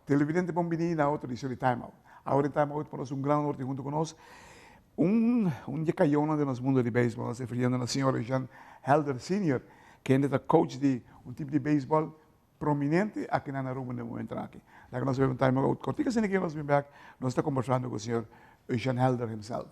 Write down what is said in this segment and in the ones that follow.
Televidente bon bini na otro edicion di Time Out. Awor den Time Out pa nos un gran honor tin hunto cu nos un un di e cayonan den nos mundo di baseball. Nos ta refiriendo na señor Eugene Helder Senior, kende ta coach di un team di baseball prominente aki na Aruba den momentonan aki. Laga nos bay un Time Out cortico asina ki nos bin bek nos ta combersando cu señor Eugene Helder himself.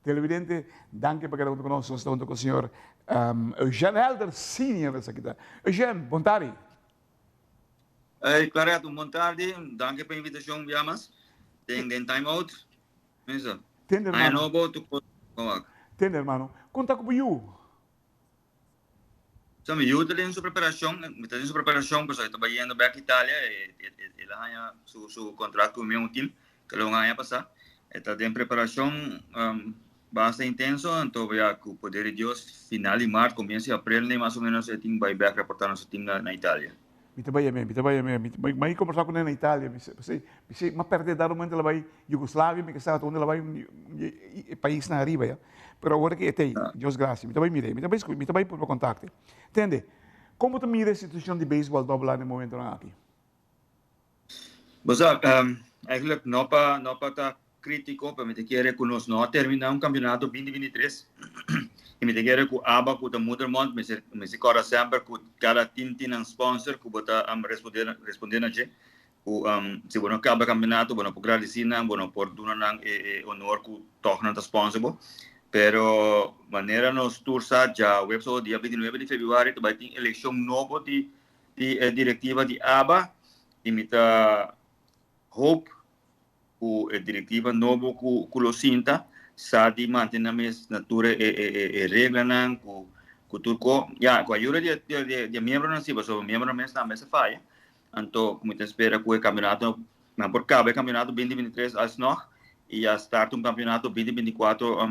Televidente, danki pa keda hunto ku nos. Nos ta hunto ku señor Eugène Helder Senior esaki ta. Eugène, bon tardi. Hey Claret, un bon tardi. Danki pa invitashon un bia mas den den Time Out. Mesa. Tende Aña hermano. nobo tur kos bon wak. Tende hermano. Kon ta ku bo yu? So mi yu ta den su preparashon, mi ta den su preparashon pasobra e ta bayendo bek Italia, el a haña su su contract ku mi un team ke lo un aña pasá. E ta den preparashon basta intenso, anto ya ku poder di Dios final di mart, komienso di aprel mas o menos e tin bai bek reportá na su team na Italia. Mi ta bai yam'é, mi ta bai yam'é, mi mi a kombersá kuné na Italia, mi si mi si m'a pèrdè dado momento el a bai Yugoslavia, mi ke sa unda el a bai e paisnan ariba ya, pero awor ke e ta ei, Dios gracia, mi ta bai mir'é, mi ta bai mi ta bai purba kontakt'é. Tende, kon bo ta mira e situashon di beisbòl dòbel A na e momentonan aki? Bo sa, eigenlijk no pa no pa ta Critico, pero mi ta kere cu nos no a termina un campeonato binti binti tres y mi ta kere cu aba cu ta Moedermond mester mester corda semper cu cada team tin nan sponsor cu bo ta responde responde na dje cu si bo no caba campeonato bo no por gradici nan bo no por duna nan e e honor cu toch nan ta sponsor bo pero manera nos tur sa djaweps o dia 29 di februari ta bay tin eleccion nobo di di e directiva di aba y mi ta hope Ku e direktiva nobo ku ku lo sinta sa di mantene nan mes na tur e e reglanan ku ku tur ko ya ku ayuda di di di e miembronan si pasobra miembronan mes tambe sa faya anto ku mi ta spera ku e kampionato nan por kaba e kampionato binti binti tres alsnog i ya start un kampionato binti binti kuatro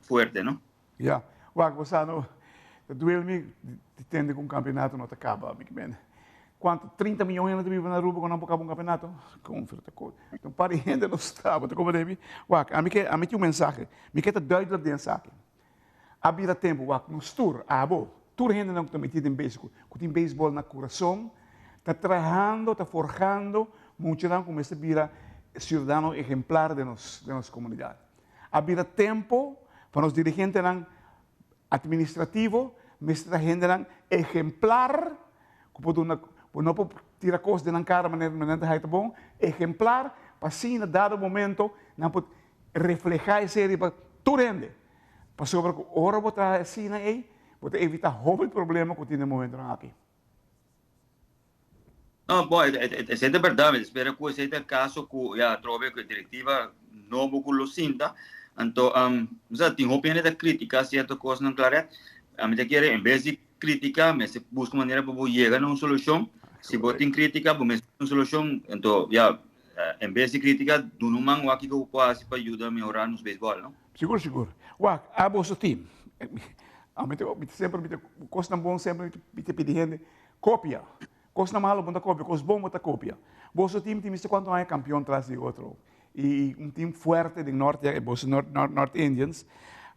fuerte no. Ya, wak bo sa no, ta duel mi di tende ku un kampionato no ta kaba, mi kimen. Kuantu, 30 miyon hende ta biba na Aruba ku nan por kaba un kampionato? Konfir ta kos. Un par di hende no sa, bo ta komprende mi? Wak, ami ke, ami tin un mensahe, mi ke ta duidelijk den esaki. A bira tempu, wak, nos tur, abo, tur hendenan ku ta meti den beisbol, ku tin beisbol na kurason, ta trahando, ta forhando muchanan ku mester bira siudadano ehemplar den nos, den nos komunidat. A bira tempo pa nos dirigentenan administrativo mester ta hendenan ehemplar ku por duna, ku no por tira kos den nan kara manera nan ta haña ta bon, ehemplar pa asina dado momento nan por reflehá esei riba tur hende. Pasobra ku ora bo traha asina ei, bo ta evitá hopi problema ku tin den momentonan aki. No, bo, esei ta berdad, mi ta spera ku esei ta e kaso ku ya atrobe ku e direktiva nobo ku lo sinta, anto, um, sa, tin hopi hende ta kritika sierto kosnan, Claret, ami ta kere en bes di kritiká, mester buska manera pa bo yega na un solushon. Si bo tin krítika, bo mester un solushon. Anto, ya, en bes di krítika, duna un man wak kiko bo por hasi pa yuda mehorá nos beisbòl, no? Sigur, sigur. Wak, abo su team. Ami ta, mi ta semper, mi ta, kosnan bon semper mi ta pidi hende kopia. Kosnan malo bo no ta kopia, kos bon bo ta kopia. Boso team tin mister kuantu aña kampion tras di otro. I un team fuerte den Norte, boso North Indians.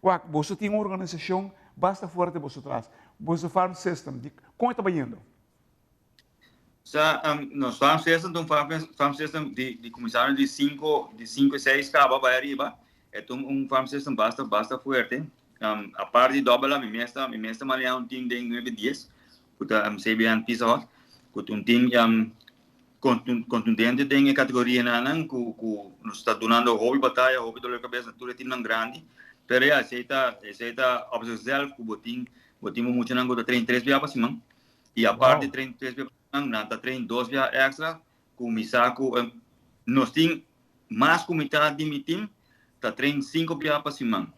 Wak, boso tin un organisashon basta fuerte boso tras. Boso farm system, di, kon e ta bayendo? Sa, nos farm system ta un farm system di, di kuminsando di sinku, di sinku i seis kaba bai ariba. E ta un farm system basta, basta fuerte. Apart di Double A, mi mes ta, mi mes ta maneha un team den nuebe dies, ku ta CBN Pizza Hut, ku ta un team contundente den e categorianan cu cu nos ta dunando hopi bataya, hopi dolor cabeza na tur e teamnan grandi. Pero ya, esey ta, esey ta op zichzelf cu bo tin, bo tin bo muchanan cu ta train tres bia pa siman. Y aparte train tres bia pa siman, nan ta train dos bia extra cu mi sa cu nos tin mas cu mitad di mi team ta train cinco bia pa siman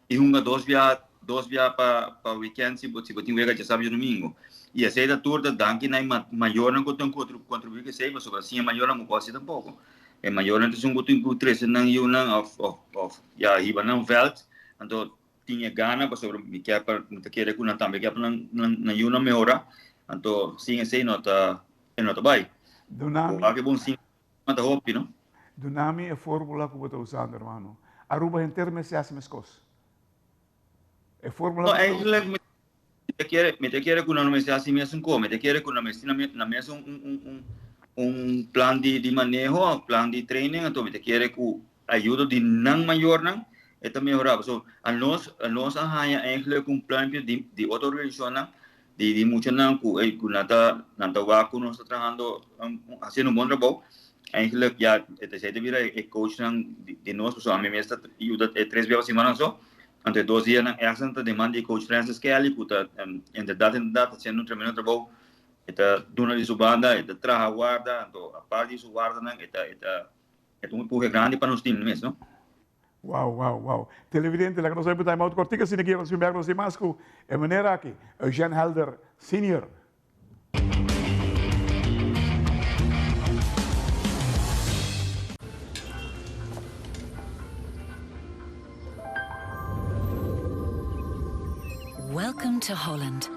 y hunga dos bia dos bia pa pa weekend si bo si bo tin wega djasabra djadomingo y esey ta tur ta danki na e mayornan cu tin contribui cu esey pasobra sin e mayornan bo por haci tampoco e mayornan ta esun cu tin cu trece nan yiunan of of of ya hiba nan veld anto tin e gana pasobra mi kier pa mi ta kere cu nan tambe kier pa nan nan yiunan mehora anto sin esey no ta e no ta bay Dunami. Bo wak e bon sin ta hopi no. Dunami e formula ku bo ta usando hermano. Aruba henter mester hasi meskos. E formula No, eigenlijk mi ta kere, mi ta kere ku nan no mester hasi mesun kos. Mi ta kere ku nan mester tin nan mes un un un un plan di di maneho, plan di training, anto mi ta kere ku ayudo di nan mayornan e ta mehorá. Pasobra anos anos a haña eigenlijk un pluimpje di di otro organisashonnan di di muchanan ku ey ku nan ta nan ta wak ku nos ta trahando hasiendo un bon trabou eigenlijk ya e ta esei ta bira e coachnan di nos pasobra ami mes ta yuda e tres bia pa siman so anto e dos dianan extra ta deman di coach Francis Kelly ku ta inderdat inderdat hasiendo un tremendo trabou e ta duna di su banda e ta traha warda anto apart di su wardanan e ta e ta e ta un empuje grandi pa nos team mes no. Wow, wow, wow. Televidente, laga nos oiba time out kortico asina ki nos bin bek nos tin mas ku e manera aki, Eugène Helder Senior. Welcome to Holland.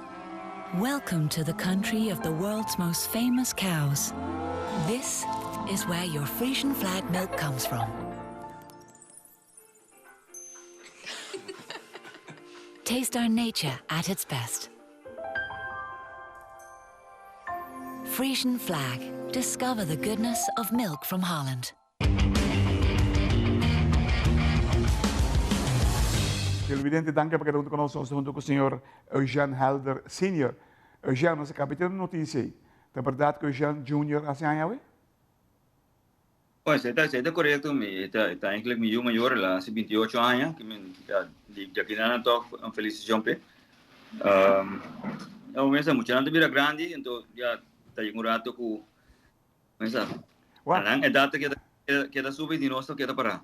Welcome to the country of the world's most famous cows. This is where your Frisian flag milk comes from. Taste our nature at its best. Frisian flag. Discover the goodness of milk from Holland. Televidente, danki pa keda huntu ku nos. Nos ta huntu ku señor Eugène Helder Senior. Eugène, nos a kaba di tene un notisia ei. Ta bèrdat ku Eugène Junior hasi aña awe? Bueno, esei ta, esei ta korekto. Mi ta, ta enkele mi yu mayor, el a hasi 28 aña, ke men ya di djakinan tòg un felisishon p'e. Um, ya bo mester, muchanan ta bira grandi, anto ya ta yega un rato ku mester, Wak. nan edat ta keda keda subi di nos ta keda pará.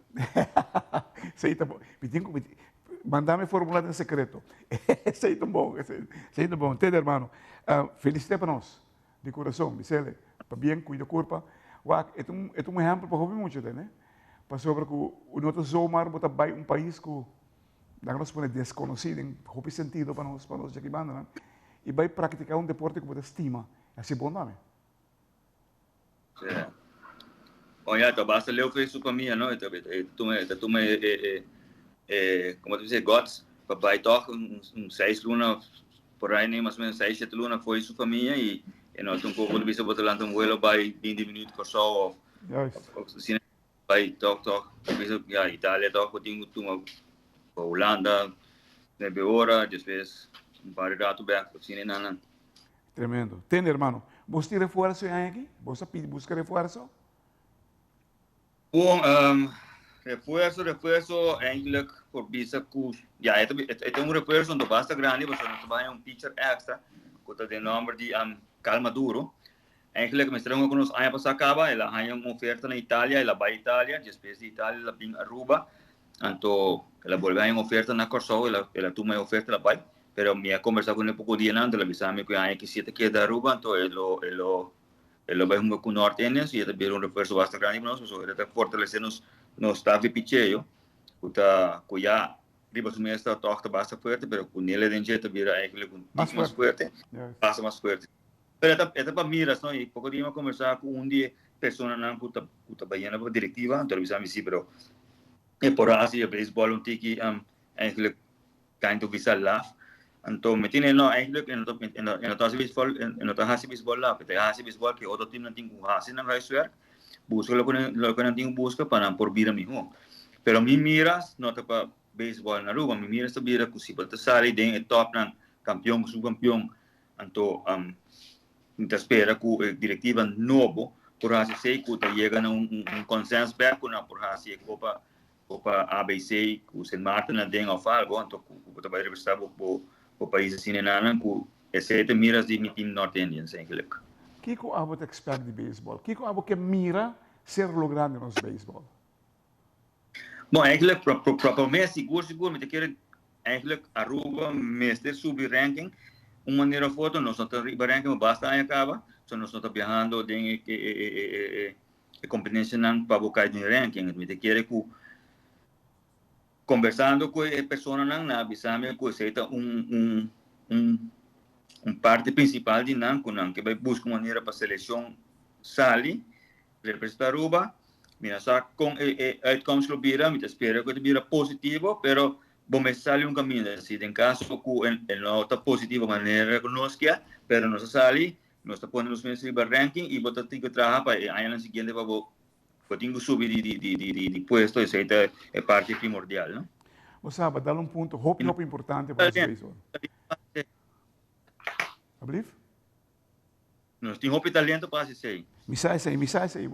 Esei ta bon. Mi tin ku manda mi formula den sekreto. Esei ta bon, esei ta bon. Tende hermano, felisite pa nos. Di kurason, bisele, pabien kuida kurpa. Wak, e ta un, e ta un ehèmpel pa hopi mucha tende. Pasobra ku no ta zomaar bo ta bai un pais ku, laga nos pone deskonosí den hopi sentido pa nos, pa nos djaki bandanan, i bai praktiká un deporte ku bo ta stima. Hasi bon tambe. Sí. Bon, ya, ta basta leu fe su famia, no? E ta, e ta tuma, e ta tuma e, e, e, e, como te dice, guts, pa bai toch un, un seis luna, por ahí, nee, mas o menos seis, siete luna foi su famia y e no ta un poco bisa bo ta lanta un vuelo bai 20 minuut Kòrsou of, Juist. of, of asina, bai toch, toch, bisa, ja, Italia toch, bo tin ku tuma pa Hulanda, nueve ora, despues un par di rato bek, asina nan, nan. Tremendo. Tende hermano, bos tin refuerzo e aña aki? Bos a pidi busca refuerzo? Bon, refuerzo, refuerzo, eigenlijk por bisa cu, ja, e ta, e ta un refuerzo no basta grandi, pasobra nos ta bay un pitcher extra, cu ta den nomber di Cal Maduro. Eigenlijk mester a hunga cu nos aña pasa caba, el a haya un oferta na Italia, el a bay Italia, despues di Italia el a bin Aruba, anto el a bolbe haya un oferta na Corsou, el a, el a tuma e oferta, el a bay. Pero mi a kombersá kuné poko dianan, anto el a bisa mi ku e aña aki si e ta keda Aruba, anto e lo e lo e lo bai hunga ku North Indians i e ta bira un refuerso basta grandi pa nos, pasobra e ta fortalesé nos nos staf di picheo ku ta ku ya riba su mes ta tòg ta basta fuerte, pero ku Nele den dje ta bira eigenlijk un Mas tiki mas fuerte. fuerte, Yes. basta mas fuerte. Pero e ta e ta pa miras no, i poko dia mi a kombersá ku un di e personanan ku ta ku ta bayendo pa direktiva, anto el a bisa mi si, pero e por hasi e beisbòl un tiki eigenlijk Kind of bisa laf. Anto mi tine no eigenlijk e no ta e no e no ta hasi beisbòl e no ta hasi beisbòl laf. E ta hasi beisbòl ke otro teamnan tin ku hasi nan huiswerk, buska loke nan loke nan tin ku buska pa nan por bira mihó. Pero mi miras no ta pa beisbòl na Aruba, mi miras ta bira ku si bo ta sali den e tòpnan kampion, subkampion, anto mi ta spera ku e direktiva nobo por hasi esei ku ta yega na un un konsens bèk ku nan por hasi e kopa Copa ABC cu Sint Maarten na den of algo, anto cu bo ta bay representa bo bo bo pais asina enanan cu esey ta miras di mi team North Indians eigenlijk. Kiko abo ta expect di baseball? Kiko abo ke mira ser logra den nos baseball? Bon, eigenlijk pro pro pro prome sigur sigur mi ta kere eigenlijk Aruba mester subi ranking un manera of otro, nos no ta riba ranking pa basta aña caba, so nos no ta biahando den e e e e e E kompetensianan pa bo kai den ranking. Mi ta kere ku kombersando ku e personanan nan a bisa mi ku esei ta un un un un parti prinsipal di nan ku nan ke bai buska un manera pa selekshon sali representa Aruba. Mi no sa kon e e uitkomst lo bira, mi ta spera ku e ta bira positivo, pero bo mester sali un kaminda. Si den kaso ku e no ta positivo manera ku nos ke, pero nos a sali Nos ta pone nos mes riba ranking y bo ta tin cu traha pa e añanan siguiente pa bo bo tin cu subi di di di di di puesto, esey ta e parti primordial, no? Bo sa, bo dal un punto hopi hopi importante pa nos beisbol. Ablief? Nos tin hopi talento pa haci esey. Mi sa esey, mi sa esey.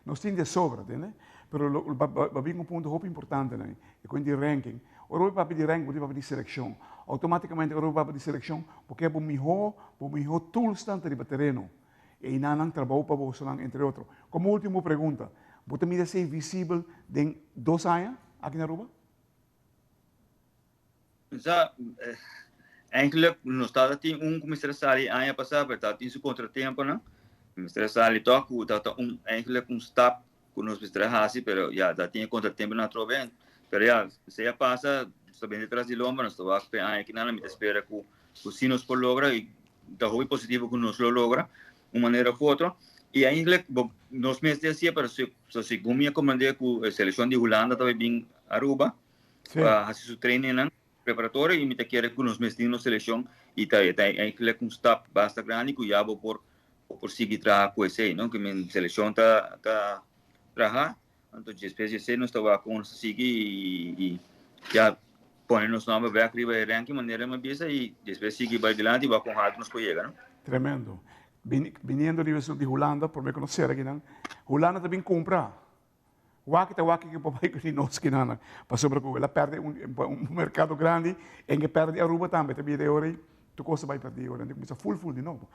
Nos tin de sobra, tende? Pero lo bo bin un punto hopi importante nan, e cuenta di ranking. Ora bo papia di ranking, bo tin papia di seleccion. Automaticamente ora bo papia di seleccion, bo ke bo miho, bo miho toolsnan ta riba tereno. E einan nan trabou pa bosonan, entre otro. Como ultimo pregunta, bo ta mira esey visibel den dos aña aki na Aruba? Sa, eigenlijk nos tabata tin un ku mester a sali aña pasá, pero tabata tin su kontratemponan. Mester a sali tòg ku tabata un eigenlijk un stap ku nos mester a hasi, pero ya ta tin e kontratemponan atrobe. Pero ya, esei a pasa, nos ta bini tras di lomba, nos ta wak p'e aña kinan, mi ta spera ku ku si nos por logra i ta hopi positivo ku nos lo logra un manera òf otro. I eigenlijk bo nos mester hasié, pero segun mi a komprendé ku e selekshon di Hulanda ta bai bin Aruba, pa hasi su trainingnan preparatorio y mi ta kere cu nos mes tin nos seleccion y ta ta eigenlijk un stap basta grandi cu ya bo por bo por sigui traha cu esey no cu mi seleccion ta ta traha anto despues di esey nos ta wak con nos ta sigui y y ya pone nos nomber bek riba e ranking manera mi a bisa y despues sigui bay dilanti y wak con alto nos por yega no. Tremendo. Biniendo riba esun di Hulanda, prome cu nos cera akinan, Hulanda ta bin cumpra Wak ta wak ke por bai ku di nos kinanan pasobra ku el a pèrdè un un merkado grandi en ke pèrdè Aruba tambe ta bira e ora ei tur kos ta bai pèrdè ora nan tin kuminsá ful ful di nobo.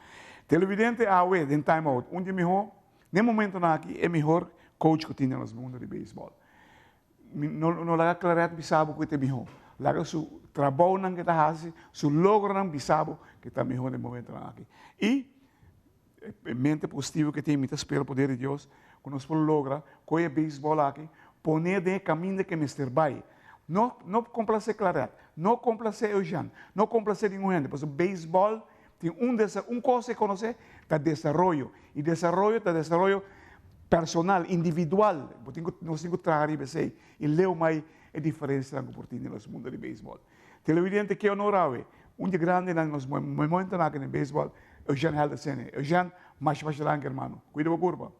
Televidente awe den Time Out un di e mihó den momentonan aki e mihor coach ku tin den nos mundo di beisbòl. Mi no no laga Claret bisa bo ku e ta e mihó laga su trabounan ke ta hasi su logronan bisa bo ke ta mihó den momentonan aki i E mente positivo ke tin mi ta spera poder di Dios ku nos por logra koe e beisbòl aki pone den e kaminda ke mester bai. No no komplasé Claret, no komplasé Eugène, no komplasé ningun hende pasobra beisbòl tin un desa un kos e konosé ta desaroyo i desaroyo ta desaroyo personal, individual. Bo tin ku nos tin ku traha riba esei i leu mai e diferensianan ku por tin den nos mundo di beisbòl. Televidente ke honor awe, un di grandenan nos momentonan aki den beisbòl, Eugène Heldersene. Eugène, masha masha danki hermano. Cuida bo curpa.